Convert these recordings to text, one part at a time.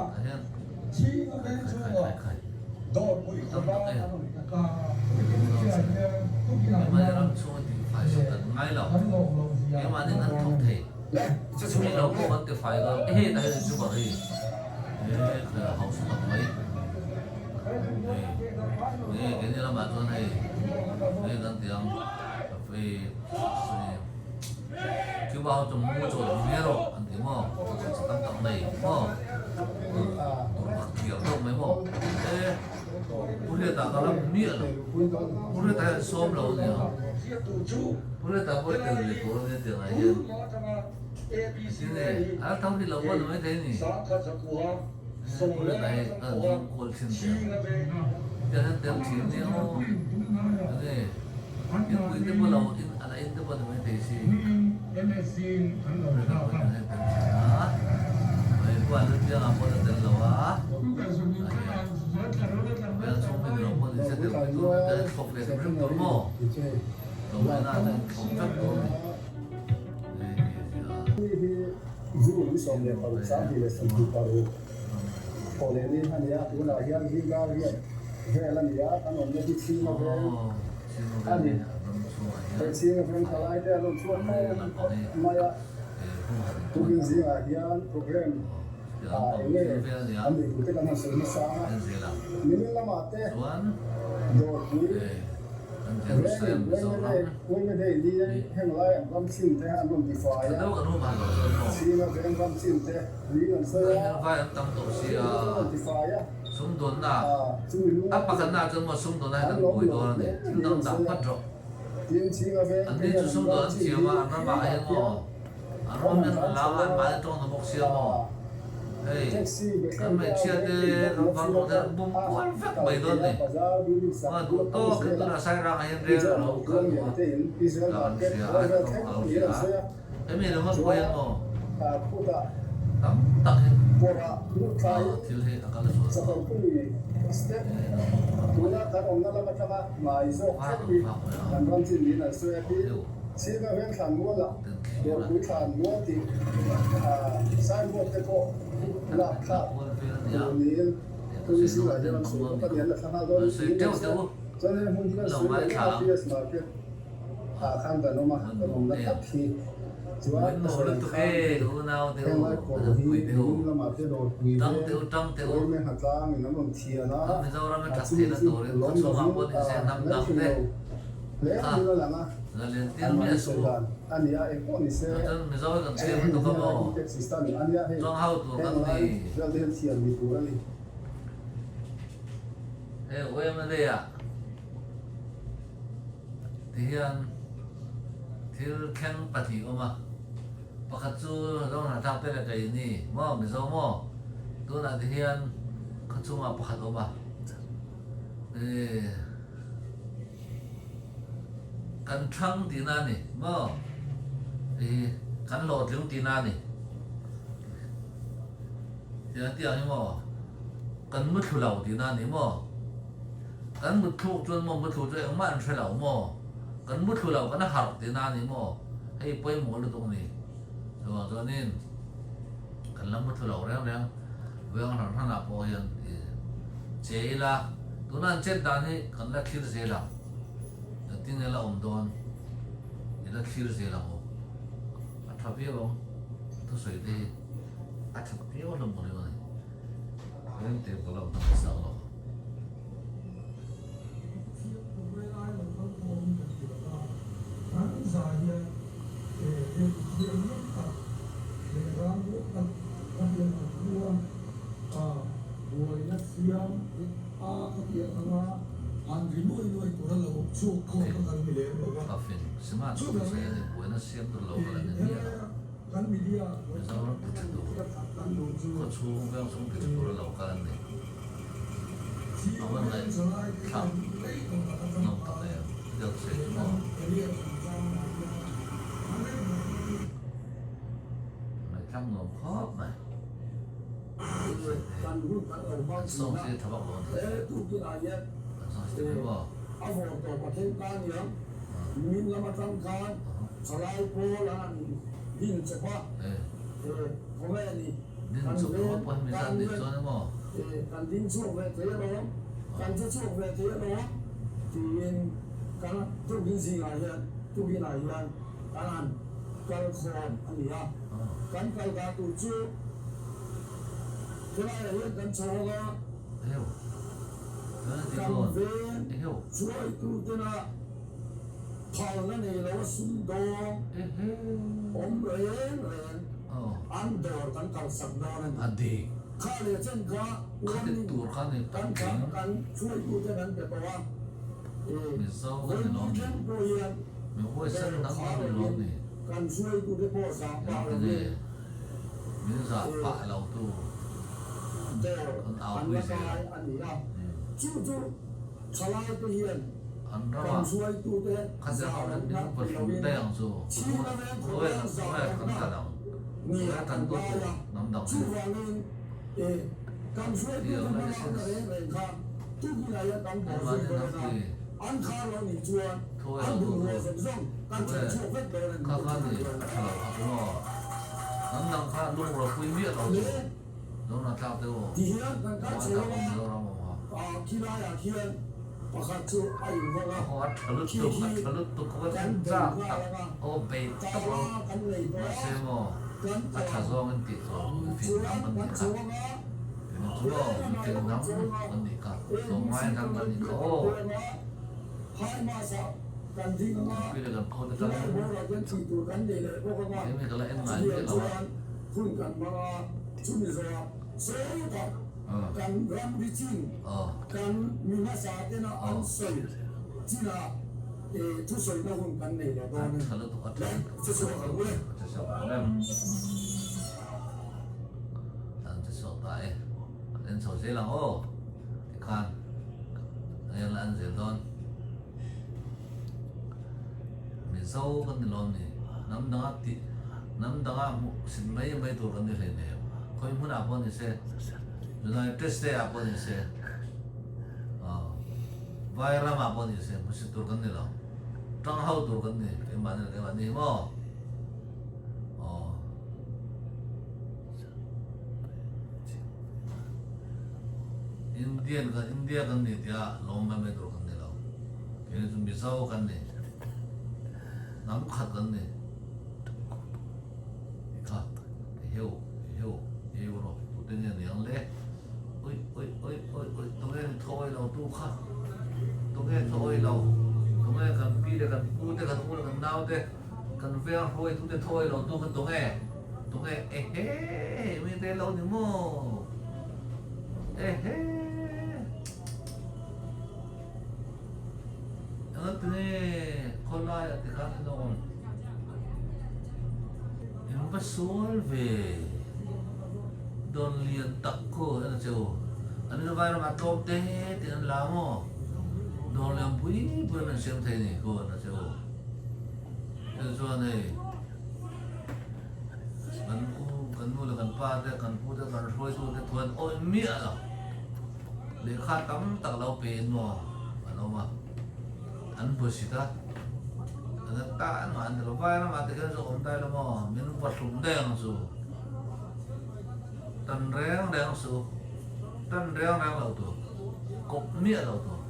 Tah hian khai khai khai khai tam tak e. Keimahni ram chhunga tihfai sak kan ngai lo. Keimahni kan thawk thei. Mi lo pawh kan tifai dawn. Ehe tah hian inchubar hi e khai a hausa tak mai. Hei nge keini lamah chuan hei nge kan ti ang Cuba ho chu mu chaw duh nge rawh an ti maw? Hmeichhe tam tak mai maw? Tur bak thiam deuh mai maw? E Pu Hriata ka lam miah lo. Pu Hriata hian sawm lo a nia. Pu Hriata pawh hi tel ve tur a nia tiang ah hian. Tinge a la tho rih lo pawh ni maithei a ni. Pu Hriata hi ka zoom call thin teh ang. Tiang hian tel thin nia aw. Enge Inpui te pawh lo in a la in te pawh ni mai thei si. Hriata pawh hian hei tel thin a. Hei pawh an la piang ah pawh la tel lo a. Bial chhung mi ni lo pawh ni se tel pui tur te thlawk ve hrim hrim tur maw? Tlawmngaih na te thlawk vek tur a ni. June 16 26 Thawhlehni a ni a, tunah hian zingkar riat vel a ni a, kan awmna hi Chhinga veng a ni. He Chhinga veng thalai te an rawn chhuak khawp mai a, tukin zingah hian programme ah eng nge an neih tur te kan han sawi hmasa ang a, nimin lamah te dawrpui Vengin Uime Day ni heng lai an ram chin te an rawn tifai a, Chhinga veng ram chin te niin an sawi a, an rawn tifai a, chumi lunga an lawm lo hle niin an sawi a, tin Chhinga veng te hian an ram chin hi khitah khian kan han tlan chho a, taxi Bethlehem te a veng in bawk na field a kal theih a, bazar building sak duh a awm zel a, Israel ho chuan lian te in Israel market khawvel thleng niin an sawi a, chuan khutah kawrah lut thlaiin Chakawrpui step tuna kan awmna lam atanga hnai zawk thleng hi kan ram chin niin an sawi a tin Chhinga veng thlan mualah Dawrpui thlan mual tih signboard te pawh lak thlak tur niin Tourism ah hian an sawi bawk a ni, an la thla nghal dawn niin an sawi a. Chuan heng hmun hi kan sawi leh mek a, PS Market ah khan kan awm a, kan awmna tak hi. Chuan ka sawi ang khan heng lai kawr hi nimin lamah te Dawrpui veng Uaime Hnatlang in an rawn thian a, a chumi chu lawm lovin a mai thei lo hle niin a lang a, anmahni sawi dan a ni a, engpawh ni se heng hi lai hi taxi stand a nia hei, heng lai vel te hian thian ni tur a ni. Hei Wembley-ah tihian thil thleng pahnih awm a, pakhat chu Zohnahthlak te leh keini maw Mizo maw tunah tihian khawchhungah pakhat awm a, ih. Kan thlang tihna a ni maw? Ih, kan hlawhtling tihna a ni. Tiang tiang hi maw? Kan muthlu lo tihna a ni maw? Kan mutthluk chuan maw muthlu chu engmah an hre lo maw? Kan muthlu lo kan harh tihna a ni maw? Hei pawimawh lutuk a ni. Chuvang chuanin kan la muthlu lo reng reng. Veng hran hranah pawh hian che ila, tuna an chet dan hi kan la thlir zel ang. Engtin nge la awm dawn i la thlir zel ang u. A tha viau ang, a thusawi te hi a tha viau hlawm ka ring a ni. Reng te ka lo hnam sang lo. Kafin Sima chu sawi a ni, buaina siam tur lo kal a ni miah lo. Mizoram ti tha tur, khawchhung vengchhung ti tha tur a lo kal an ni. A va ngaih thlak nawm tak em, chutiang sawi chu maw? Ngaihthlak nuam khawp mai. An song hi tha vak lo an ti. An song hi tha maw? Din Kan chawp veng ringawt pawh hi mi kan zat nih chuan emaw? Kan ding chhuak ve thei alawm, kan che chhuak ve thei alawm tiin kan tukin zingah hian tukinah hian kan han kal khawm a ni a. Kan kal dah tur chu helaiah hian kan chho ang a, kan veng hruaitu tena phalna nei lo a sumdawng awm reng reng an dawr kan kalsak dawn a ni. Kha leh chen kha warning kan kan hruaituten an pe tawh a, vawiin thleng pawh hian dawr kha lovin kan hruaitute pawh zah pah lovin dawr an la kai a ni a, chu chu thalaite hian kan hruaitute zah lohna ti loin chhing a veng khawveng zah lohna ni ah kan ngai a, chuvangin kan hruaitute hmalakna reng reng kha tukinah hian kan bawhzui dawn a, an khar lo nih chuan an bungrua zawng zawng kan then chhuak vek dawn a ni tih Tihian kan kal chho a, khilaiah khian pakhat chu a inhawng a, khi khi kan bei nghal ang a, tala kan nei tawh a, kan tawh ang chuan kan chho ang a, helamah erawh kan chho ang a, ABC Committee ah kan tel ang a, High Mass ah kan ding ang a, khilai bawrah hian tih tur kan nei leh bawk ang a, chutiang chuan hun kan hmang a. Chumi zawhah sawtah kan ramri chin kan mi hmasa tena an sawi chinah thusawina hun kan nei leh dawn a ni. Le, che chhuak ang u le. An che chhuak ta e. Kan en chho zel ang aw. Tikhan kan en la en zel dawn. Mizo kan ni lawm ni. Hnam danga tih hnam danga hmuh sin mai mai tur kan ni hleinem. Khawi hmunah pawh ni se, United States ah pawh ni se, Vai ramah pawh ni se hmusit tur kan ni lo. Tang ho tur kan ni. Keimah ni lo keimah ni maw? Aw. Indian kan India kan ni tia lawm mai mai tur kan ni lo. Keini chu Mizo kan ni. Hnam khat kan ni. Tikha eheu eheu eheu rawh tute nge ni ang le. Ui ui ui ui ui tunge ni thawi lo tu kha. Tunge thawi lo. Tunge kan pi le kan pu te kan u le kan nau te. Kan veng hruai tute thawi lo tu kha tunge tunge ehe mi te lo ni maw ehe enga tinge khawlai ah tikhan in awm in va sual ve dawn lian tak khu en a che u an in vai ramah tlawm te te an la maw dawn lian pui pui an siam thei ni khu en a che u. Hei chuan hei kan u kan nu leh kan pa te kan pu te kan hruaitu te thuan awih miah lo lehkha tam tak lo pe in maw an awm a an busit a an tan mah an ti lo vai ramah te khian chu awm dai lo maw min va hlum daih ang chu tan reng reng suh tan reng reng lo tur kawp miah lo tur.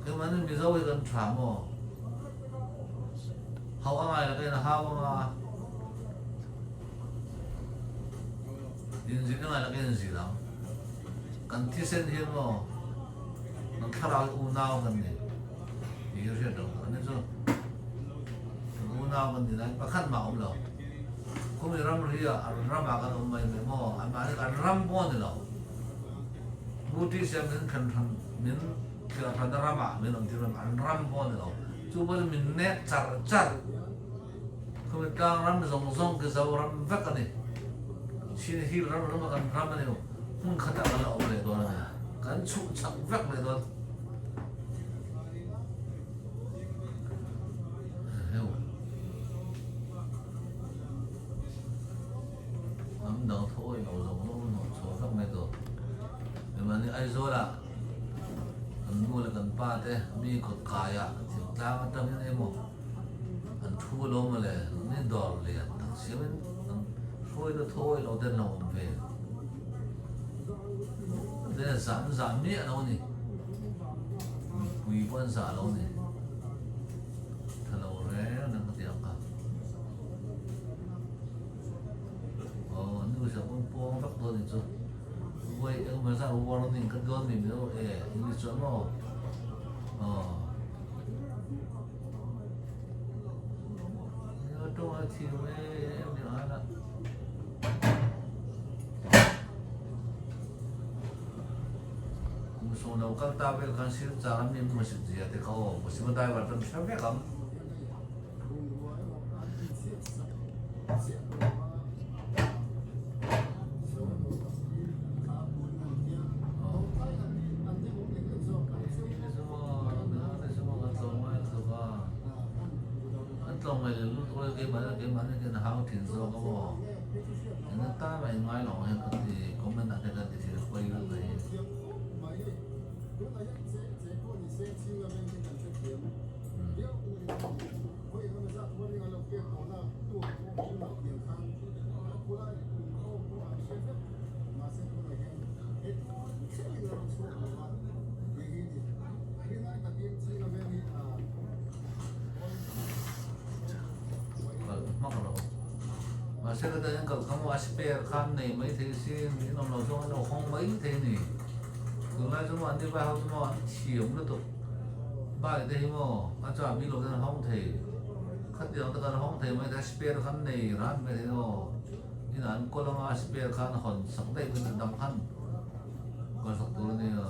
Keimahni Mizo hi kan tha maw? Hauh a ngai lo in a hau anga inzilh a ngai lo in zilh ang. Kan thisen hian maw kan thlarau hi unau kan ni tih hi hriat lo tur a ni chu. Kan unau kan ni lai pakhat mah a awm lo. Khumi ramri ah ramah kan awm mai mai maw anmahni kan ram pawh a ni lo. Buddhist hian min thlen hran min thliar hranna ramah min awm tir an ram pawh a ni lo. Chu pawh chu min nek char char. Khumi tlang ram zawng zawng khi Zoram vek a ni. Chin Hill ram ram a kan ram a ni lo. Hmun khatah kan la awm leh dawn a ni. Kan chhuh chak vek leh dawn. Heuh. Hnam dang thawi lo zawng zawng hnawh chhuah vek mai tawh. Keimahni Aizawlah kan nu leh kan pa te mi kawt kaiah thingtlang atangin emaw an thu lo maw le, ni dawr lian tak siamin an hruai. pawhin a thawi lo ten lo awm ve. Ten zah an zah miah lo a ni. Mipui pawh an zah lo a ni. Tha lo reng reng ka ti ang kha. Aw news ah pawn pawng vak dawn ni chu. Vawi engemaw zat warning ka dawn mi mizo e English chuan maw. Aw. Mizo tawng a thiam em em a. Kum sawm lo kal ta vel khan Silchar a mi hmusit zia te kha aw Muslim driver tan hre vek ang. An tlawmngaih leh lut rual keimahni keimahni hian a hau thin zawk a maw? Eng atan mah inngai lo ang hian ka ti comment ah te kan ti thin a pawi lut mai. Kal hmak lo. Mahse ka tan kal kha maw a spare khan nei mai thei sin in awm lo zawng an lo hawng mai thei a ni. Tunlai chu maw an ti vai ho chu maw an thiam lutuk. Bike te hi maw a chahbi lo ten an hawng thei. Khatiang te khan hawng thei mai thei a spare khan nei ran mai thei aw. Inah an kawl anga a spare khan hawn sak daih mai thei dang khan kal sak tur a nia.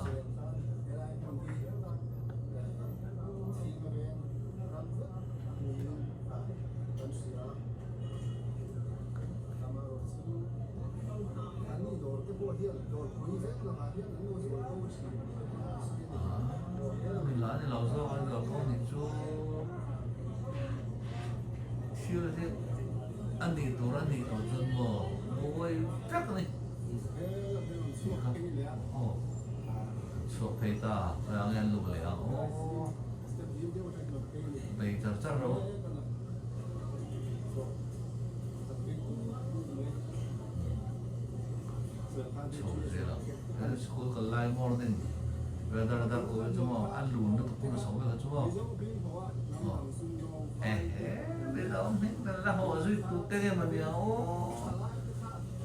Mila ni lo zawk a ni lo kawng nih chu thil hi a nih tur a nih loh chuan maw buai vek a ni. Aw chhuak phei ta khawiah nge an luh leh ang aw bei char char ro. Chho zel ang. Kan school kal lai morning weather dar ko chu maw a lun lutuk kum a so vek a chu maw. Aw ehe leh awm hming kan la haw zui tut te nge mawni ang aw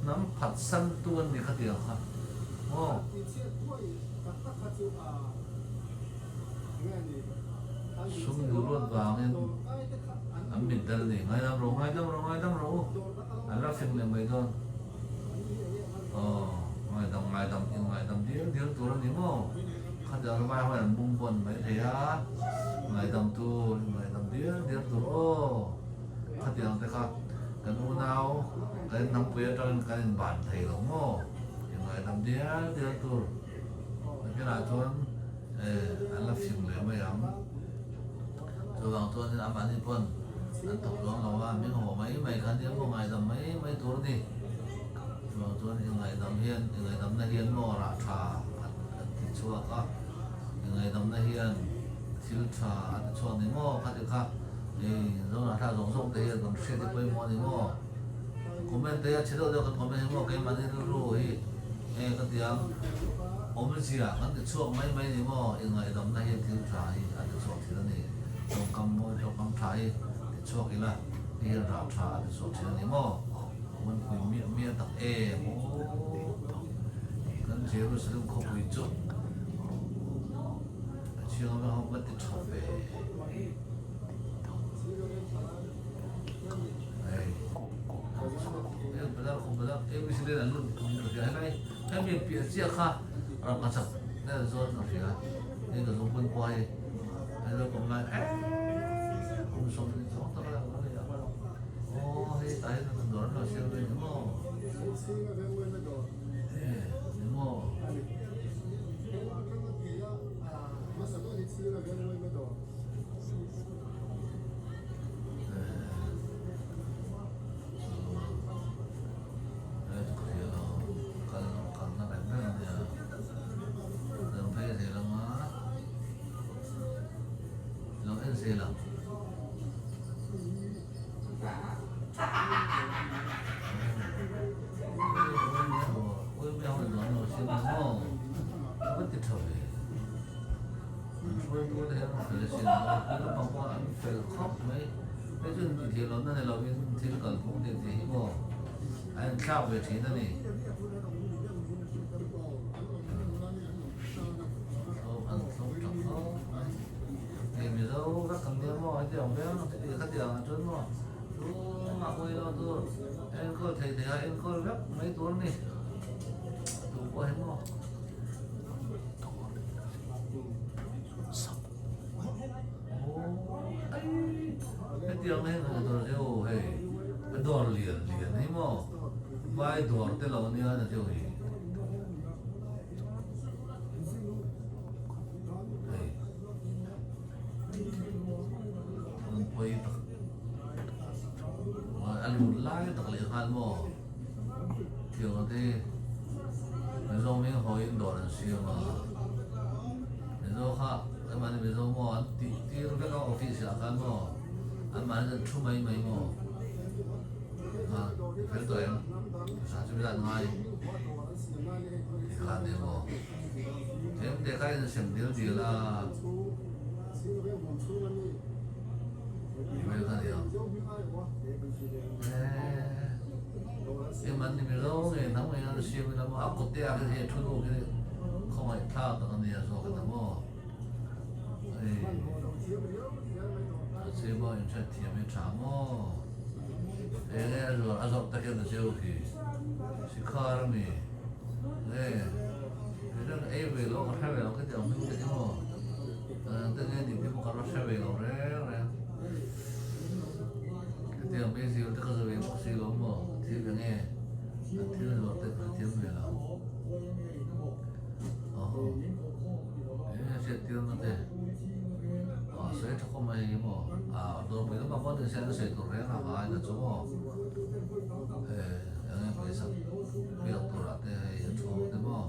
hnam phat san tu an ni kha ti ang kha aw. Sum duh luat vangin an mit dal ni ngaidam rawh ngaidam rawh ngaidam rawh u an la fing leh mai dawn. Aw, ngaidam ngaidam in ngaidam dil dil tur a ni maw? Khatiang lamah hian an bum bawn mai thei a, ngaidam tur in ngaidam dil dil tur aw. Khatiang te kha kan unau kan inhnampuy atangin kan inban thei lo maw? In ngaidam dil dil tur. Nakinah chuan an la fing leh mai ang. Chuvang chuanin amahni pawn an thawk dawn lo a, min haw mai mai kha nia maw ngaihdam mai mai tur a ni. Chuvang chuan i ngaihdam hian i ngaihdamna hian maw rah tha a ti chhuak a, i ngaihdamna hian thil tha a ti chhuak ni maw kha ti kha hei Zohnah thla zawng zawng te hian kan hriat hi pawimawh a ni maw. Comment te a chhe deuh deuh kan comment hi maw keimahni rilru hi nge ka ti ang awmzia kan ti chhuak mai mai ni maw i ngaihdamna hian thil tha hi a ti chhuak thin a ni tawngkam mawi tawngkam tha hi ti chhuak ila hei hian rah tha a ti chhuak thin a ni maw man pui miah miah tak em aw kan Jerusalem khawpui chu a chhing a va ti tha ve. Hemi piah chiah kha rangka chak vel zawn a hria hei ka zungpun pawh hei hei lo kawm lai eee kum 20 chuang tak a lo ni a aw hei tah hian kan dawr an lo siam ve ni maw ee ni maw. thin a, mi naupang pawh an fel khawp mai. Hei chu intihtheih lohna ni lovin thil kalphung tih tih hi maw a inthlak ve thin a ni. An thlawp tha khawp mai. Hei Mizo vek kan nia maw heti ang viau ang chuti khati ang ah chuan maw tumah ui lo tur enkawl thei thei a enkawl vek mai tur a ni. Tu pawh hi maw. Hetiang hi hmuh tur chu hei a dawr lian lian hi maw vai dawr te lo nia na chu hi hei an pawi tak a lut lai tak leh nghal maw tiang te Mizo hming hawiin dawr an siam a Mizo kha Anmahni Mizo maw an tih tir vek a office ah khan maw anmahni an thu mai mai maw kha fel tawh em sa chu zat ngai ti khan nia maw tlem te kha in sem dil dil a email kha nia eee engmahni Mizo nge hnam nge an siam ila maw a kut te ah khan hei thu nu khi khawngaih thlak tak a nia zawk a maw hei a che maw inhriat thiam hi tha maw enge a zuar a zawrh takin a cheu khi sikhar a mi nge kei chuan ei ve lo ka hre ve lo khitiang hming te hi maw te nge nih te pawh ka la hre ve lo reng reng khitiang beisei te ka za ve bawk si lo maw thil enge an thil zawrh te ka hrethiam ve lo. Enge hriat tir na te a sawi tha khawp mai hi maw a dawrpui lamah pawh ni se an sawi tur reng a ngai na chu maw hei enge pawisa pek turah te hei a thu te maw.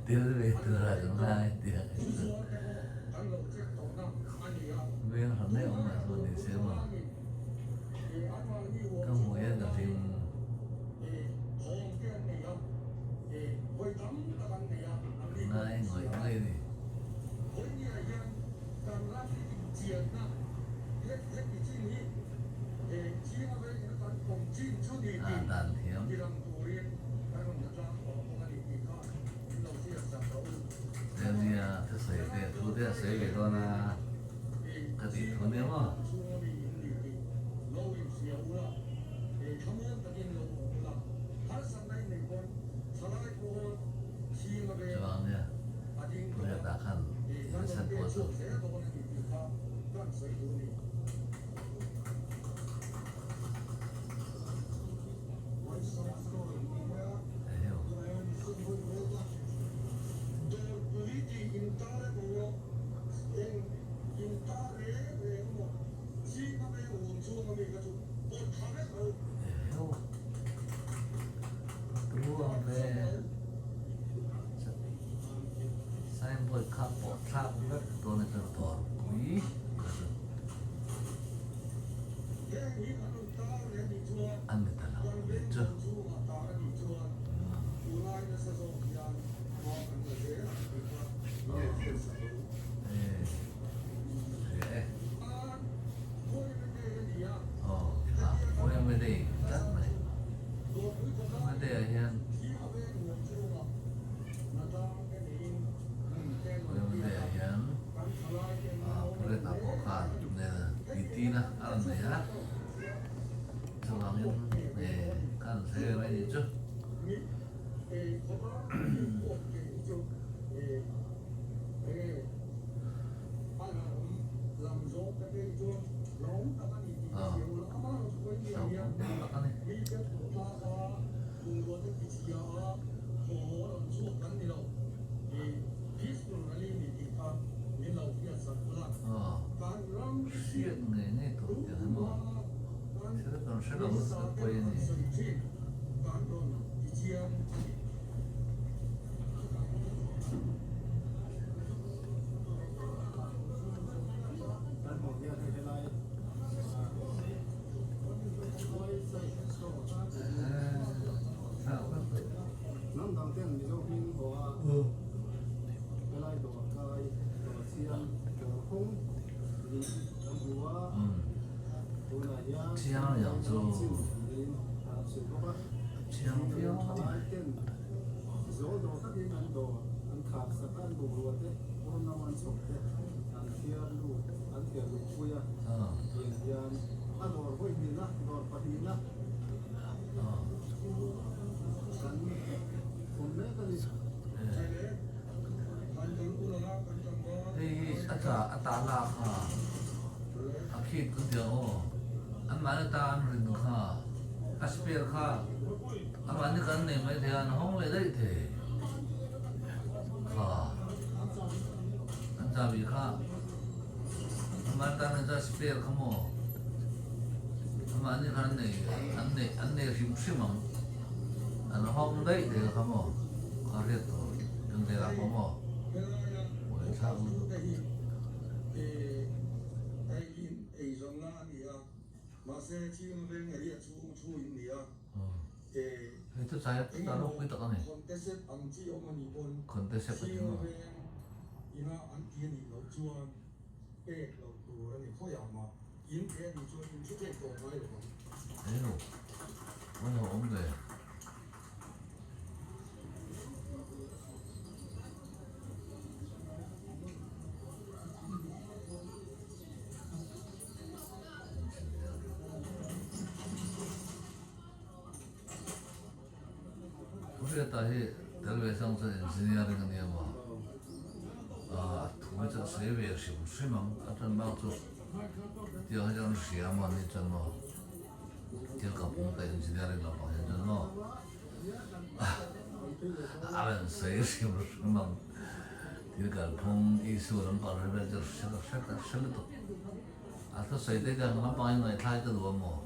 Tel ve tur a lo ngai tih veng hran mai awm ah chuan ni se maw ka hmuh hian ka hlim. Ngai ngawih ngawih a ni. A dan thiam. Nia thusawi te thu te a sawi ve dawn a ka tih thu nia maw. Chuang nia Pu Heta khan innocent pawh chu. Signboard kha pawh thlak vek dawn a chuan dawrpui ka chu. A ni ta lo ni chu. Hlauhawm tak a ni. Aw, hriat ngei ngei tur tiang hi maw? Thil kan hre lo nasa pawi a ni. Chiang liang chu chiang viau mai. Hei hi a tla a ta lak kha a khit kan ti ang aw anmahni ta an rin kha a spare kha amahni kan nei mai thei a an hawng leh daih thei kha an chahbi kha amahni tan an spare kha maw amahni khan an nei an nei an nei hrim hrim ang an hawng daih thei kha maw a hriat tur kan velah pawh maw buaithlak lutuk. Hei chu chai a ropui tak a ni. Contesep a ti maw? Eng a lo awm ve. Hriata hi tel ve chang chuan engineering a nia maw? Aaa thu hi chu a sawi ve hrim hrim ang a tan bak chu tiang hi chuan hria maw ni chuan maw thil ka pung ta engineering lampang hian chuan maw a rawn sawi hrim hrim ang thil kalphung issue lampang hre vel chu hre hre hre lutuk. A thusawi te hian lampang hi ngaihthlai ka duh a maw?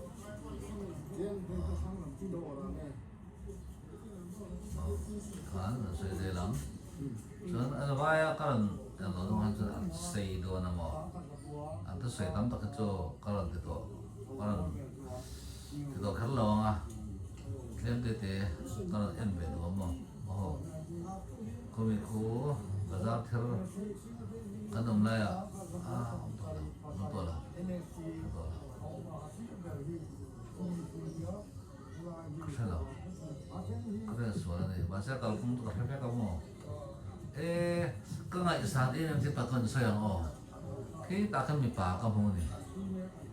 Khan an sawi zel ang. Chuan a vaia ka rawn en lo zawng hian chuan an sei dawn a maw? An thusawi tam tak hi chu ka rawn ti tawh, ka rawn ti tawh kher lo ang a, tlem te te ka rawn en ve duh a maw? Aw khawmi khu bazar thil kan awm laiah a awm tawh lo, awm tawh lo, awm tawh lo. Ka hre lo, ka vel sual a ni. Mahse a kalphung chu ka hre vek a maw? E, ka ngaihsan em em chu tak an sawi ang aw. Khi tah khan mipa ka hmu a ni.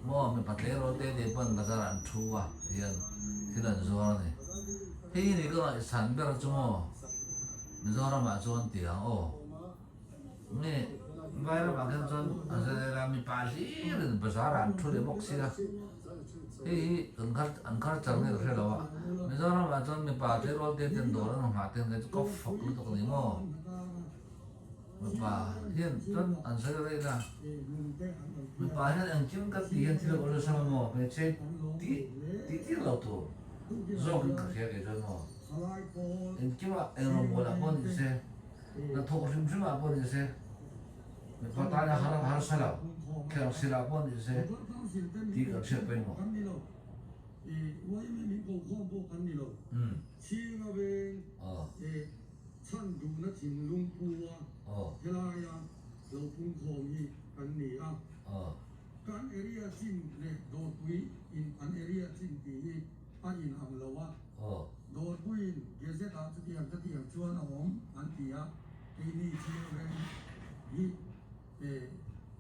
Maw mipa tleirawl te te pawn bazar ah an thu a hian thil an zuar a ni. Hei ni ka ngaihsan ber chu maw Mizoram ah chuan ti ang aw. Nge Vairam ah khan chuan a zela mipa hlir in bazar ah an thu leh bawk sia. Hei hi kan khar an khar char nge ka hre lo a. Mizoram ah chuan mipa tleirawl te ten dawr an nghah te chu ka fak lutuk a ni maw. Mipa hian chuan an sawi rei na. Mipa hian engkim ka tih hian thil a awlsam a maw? Hmeichhe tih tih tir lo tur zawkin ka hria kei chuan maw? Engkimah eng rawngbawl ah pawh ni se, hnathawk hrim hrim ah pawh ni se, mipa tana har harsa lo, kher sil ah pawh ni se tih kan hriat pawimawh. Aw. Chhan duhna thinlung pu a helaia lo pungkhawm hi kan ni a. Kan area chin leh Dawrpui in an area chin tih hi a in ang lo a. Dawrpui in Gazette ah chutiang chutiang chuan a awm an ti a, keini chhing reng hi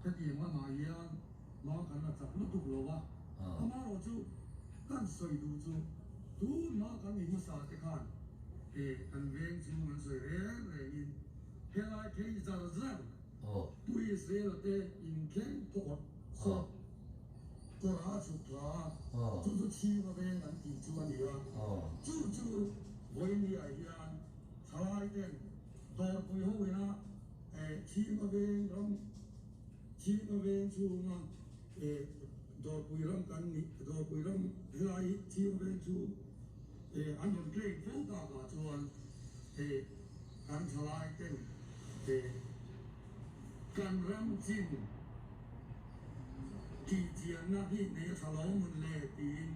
hetiang lamah hian hma kan la chak lutuk lo a. Amaherawhchu kan sawi duh chu tun hma kan ni hmasa te khan Kan veng chhung an sawi reng rengin helai phei zar zar Pu Israel-a te inthleng phawt sawt. kawrah a chhuk thla a, chu chu chhing a veng an tih chu a ni a. Chu chu vawinia hian thalai ten dawrpui ho ina chhing a veng ram chhing a veng chhunga dawrpui ram kan nih dawrpui ram helai chhing a veng chhung an rawn claim fo takah chuan kan thalai ten Kan ram chin tih chianna hi nei a tha lo mun le tiin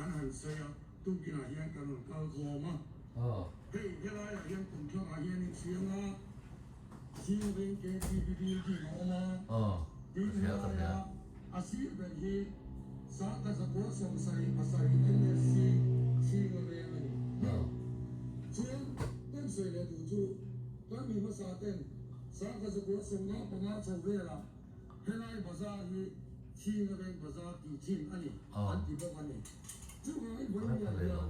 an han sawi a, tukinah hian kan rawn kal khawm a. Hei helaiah hian kum thlangah hian in siam a, Chingveng KTP building a awm a, tin helaia a sir ber hi 1777 MSc Chingaveng a ni. Chuan kan sawi leh duh chu Kan mi hmasa ten 1955 chho velah helai bazar hi Chingaveng bazar tih chin a ni an ti bawk a ni. Chuvangin Vawinia hian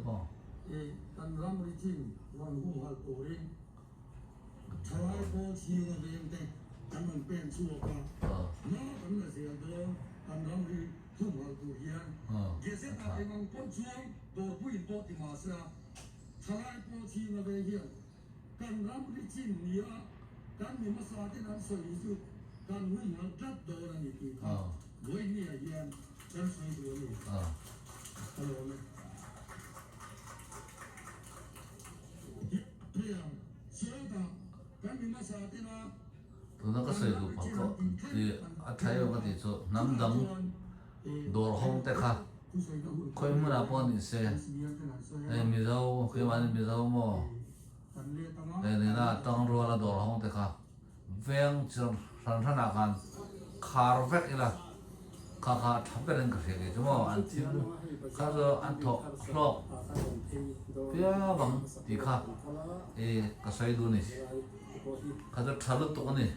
kan ramri chin rawn humhalh turin thalai pawl Chingaveng te kan rawn pen chhuak a, hma kan la zel dawn kan ramri humhalh tur hian Gazette ah eng ang pawh chuan dawrpuiin pawh ti mahse thalai pawl Chingaveng hian Kan ram ri chin nia kan mi hmasa ten an sawi hi chu kan hun hal tlat dawn a ni tih kha vawinia hian kan sawi duh a ni. Ka lawm e. Hetiang sawtah kan mi hmasa tena Tuna ka sawi duh phah pawh tih a tha em ka tih chu hnam dang dawr hawng te kha khawi hmunah pawh ni se hei Mizo keimahni Mizo maw hei nena tang ruala dawr hawng te kha veng chi hran hranah khan khar vek ila kha kha a tha berin ka hria kei chu maw an thil kha chu an thawk hlawk piap ang tih kha i ka sawi duh a ni. Kha chu tha lutuk a ni.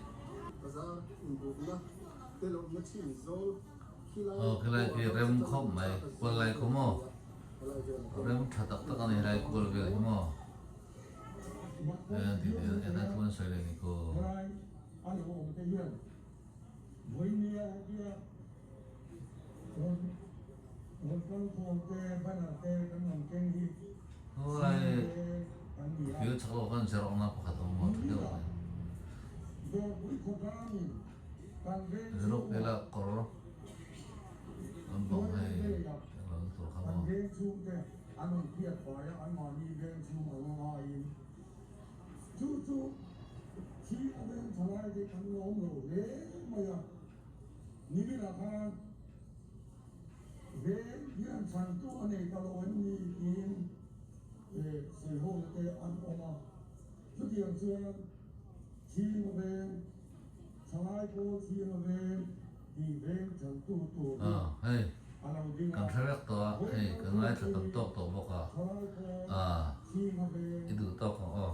Aw khilai khi rem khawp mai kual lai khaw maw rem tha tak tak a ni helai kual vel hi maw en tih te en a thu an sawi leh ni ko. Helai thil chak lo khan zir awmna pakhat a awm a tha deuh mai. Ziruk ila kawr an bang hei englo na tur kha maw. Veng hian chhantu a nei ta lo em ni tiin sawiho te an awm a. Chutiang chuan Chhinga veng, Thalai pawl Chhinga veng tih veng chhantu tur hi a lo ding a. Kan hre vek tawh a, hei ka ngaithla tam tawk tawh bawk a, Thalai pawl Chhinga veng i duh tawk ang aw.